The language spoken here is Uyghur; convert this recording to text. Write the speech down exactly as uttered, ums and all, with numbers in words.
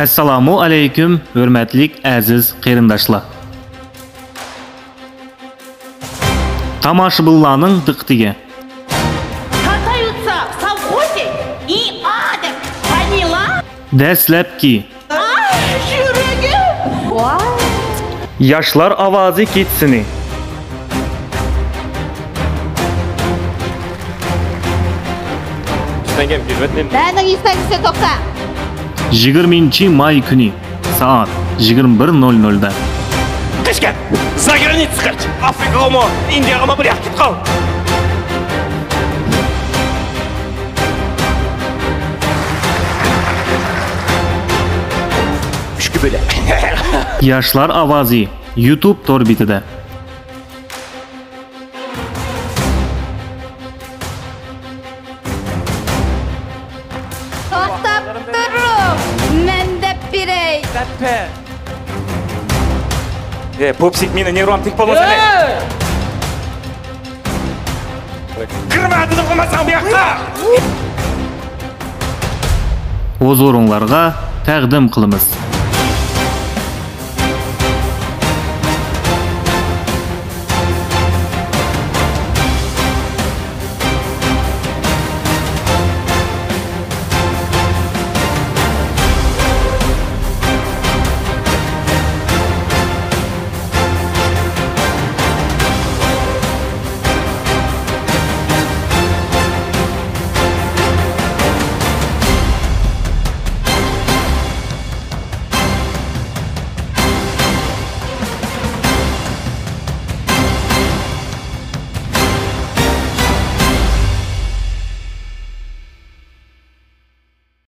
ئەسسالامۇ ئەلەيكۇم، ھۆرمەتلىك ئەزىز قېرىنداشلار. تاماشىبىنلارنىڭ دىققىتىگە. Катаются в совхозе и адят. Поняла? دەسلەپكى. ئاي، يۈرىكىم. ۋاي. ياشلار ئاۋازى كېچىسىنى. Sen gel, girmetmeyeyim. مەنىڭ يۈز تەڭگىسى توختا. يىگىرمىنچى ماي كۈنى سائەت يىگىرمە بىر نۆل نۆلدە. قېچىپ كەت! زاگرانىتسا قېچىپ! ئافرىقىغىمۇ، ئىندىيەغىمۇ بىر ياق كېتىپ قال! ئۈچكە بۆلە. ياشلار ئاۋازى يۇتۇب تور بېتىدە. توختاپ تۇرۇڭ، مەن دەپ بېرەي. دەپ بەر. ئە، پۇپسىك، مېنى نېرۋام تىك بولمىسۇن. ئە! كىرمە، دېدىم، قىلماساڭ بۇ ياققا. ھۇزۇرۇڭلارغا تەقدىم قىلىمىز.